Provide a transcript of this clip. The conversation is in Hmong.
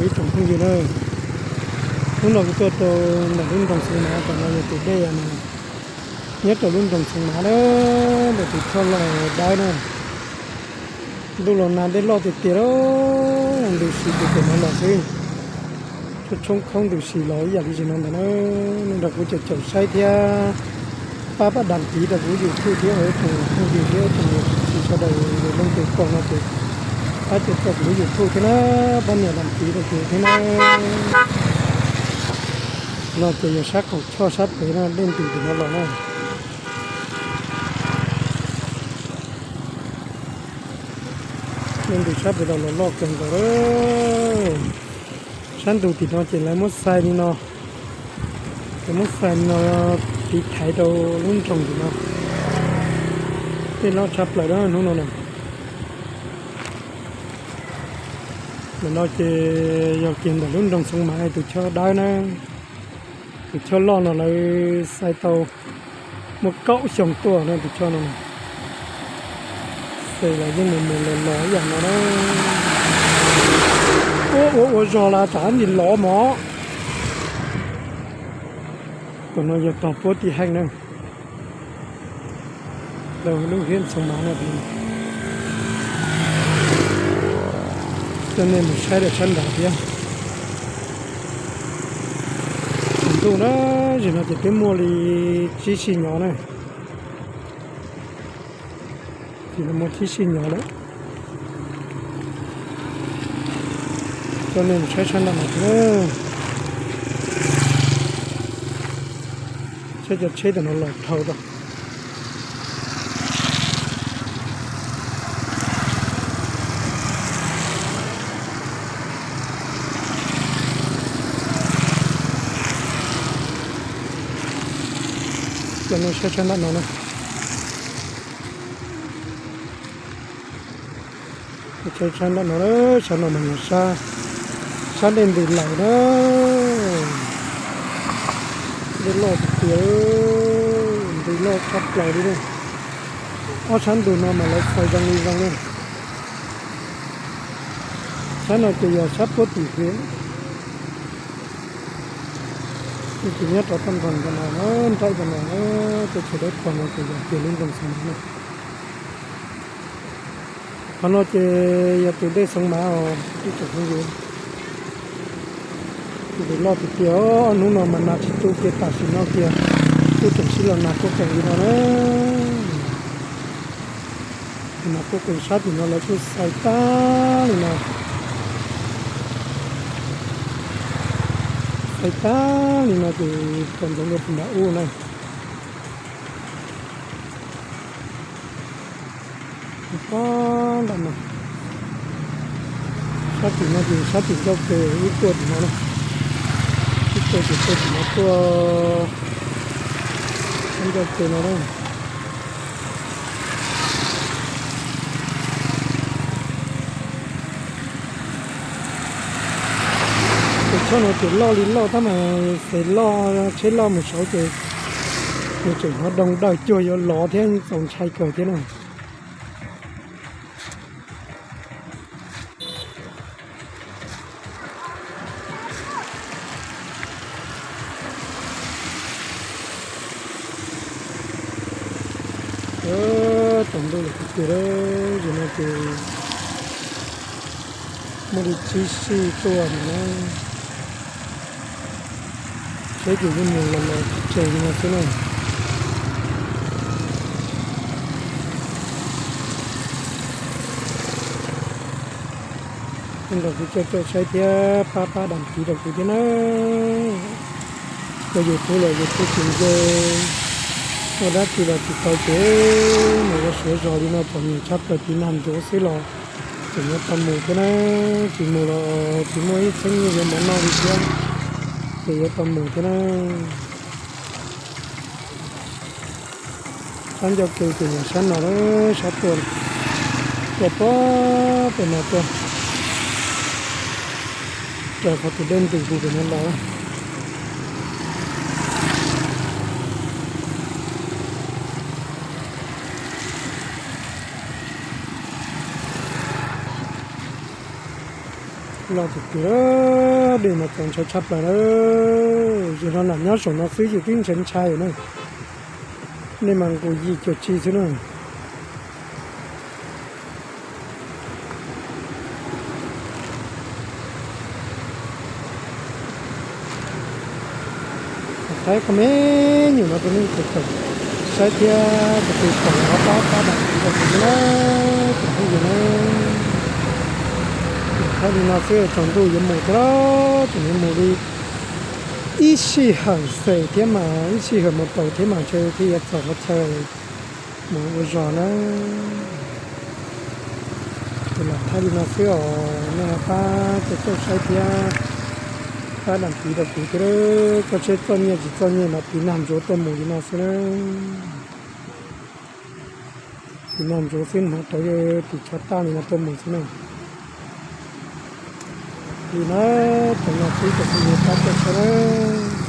Ib tsoom phooj ywg na, hnub no kuv tuaj rau ntawm lub nroog Xeev Mav, tam no yog tus dej no nyob rau lub nroog Xeev Mav na, ntawm tus choj loj dawb na. Ntuj los nag dej loj tiag tiag, ntws si tus pem no los xwb. Tshoob khoob ntws si los ib yam li zim no ntawd na. Nej nrog kuv caum caum saib thiab pab pab đăng ký rau kuv YouTube thiab ib tsoom phooj ywg thiab ib tsoom niam txiv sawv daws leej twg pom no ces pab caum rau kuv lub YouTube thiab na, pab nias đăng ký rau kuv thiab na. No ces yog sab qaum choj sab pem no, dej ntws tim no los na. Dej ntws sab pem los los loj kawg nkaus. Sab ntug tim no ces lawv muab xais li no, lawv muab xais li no tiv thaiv rau lub nroog tim no. Dej loj tshaj plaws na hnub no na. Ntawm no ces yog kiag ntawm lub nroog Xeev Mav tus choj dawb na. Tus choj loj no lawv xais tau muaj kaum xyoo tuaj no tus choj no na. Ces los yeej mus mus los los ib yam no na. Ua ua ua zog las tsam nti lov mog. Tus no yog tog puab ti heej na. Lub hiab Xeev Mav no, coj nej mus saib rau sab nrad thiab. Ntuj na, zim no ces twb muaj li tsib sij nyo na. Zim no muaj tsib sij nyo lawm. Coj nej mus saib sab nrad no thiab. Saib cov tsheb tam no los dhau tau. Coj nej saib sab nrad no na. Saib sab nrad no, sab no mas yog sab dej ntws lawm na. Dej loj tiag tiag, ntws loj tshaj plaws li na. Ob sab ntug no mas lawv xais zoo li zoo na. Sab no ces yog sab puab tim hiab. Ces nyob rau toj nroog cov no, nraim cov no, tej chaw dawb paug no ces yog kiag lub nroog Xeev Mav na. Qhov no ces yog tus dej Xeev Mav os ib tsoom phooj ywg. Ntws loj tiag tiag, ob hnub no mas nas tsis tu kiag, tam sim no kiag kuj tseem sib los nas kuj qees li no na. Nas kuj qees, sab tim no lawv kuj xais tag li no. Xais tag li no ces txog ntxoov rau puag nram ub na. Pob nram no, sab tim no ces sab tim ncauj ke, wb tuaj tim no na. Wb tuaj ces tuaj tim no tuaj sab ncauj ke no na. Tus choj no ces loj li loj tab mas xes loj, tsheb loj mus saud ces nws tseem hnov doo dawj cuag yuav lov thiab, txaus ntshai kawg thiab na. Tsaus ntuj lawm tiag tiag, zim no ces muaj li tsib sij tuaj li na. Tsheb ces yeej mus los los tseg li no xwb na. Nrog kuv caum caum saib thiab pab pab đăng ký rau kuv thiab na. Yog YouTube los YouTube tsis nce, ua dab tsi los tsis tau ces mus ua siav zog li no txom nyem tshaj plaws, tiv nag ntsuav xwb los tseem yuav tau mus thiab na. Tsis mus los tsis muaj ib txheeb nyiaj yuav mov noj li thiab, ces yuav tau mus thiab na. Sab ncauj ke ces yog sab no, sab tuaj, tuaj pob pem no tuaj, raws qhov tus dej ntws puag pem no los. Loj tiag tiag, dej mas txaus ntshai tshaj plaws na. Yog no lam nyob saum no xwb ces twb ntshai ntshai na. Nej mas nqus yim cuag tsi xwb na. Thaib koj me nyuam no rau nej tau saib thiab tus twg pom los pab pab dam tiv rau kuv thiab na, tsoom phooj ywg na. Thaib li no xwb tsaus ntuj yuav mus thiab, tseem yuav mus li ib sij hawm xwb thiab mas, ib sij hawm mus tau thiab mas ntshe thiaj yuav txog qhov chaw mus ua zog na. Ces los thaib li no xwb os, nej ho pab caum caum saib thiab pab dam tiv rau kuv thiab, koj seb txoj nyiaj tsis txoj nyiaj mas tiv nag ntsuav tuaj mus li no xwb na. Tiv nag ntsuav xwb, hnav rawv tim tsho taj li no tuaj mus xwb na. Li na, tau no xwb tsoom phooj ywg pab caum saib na.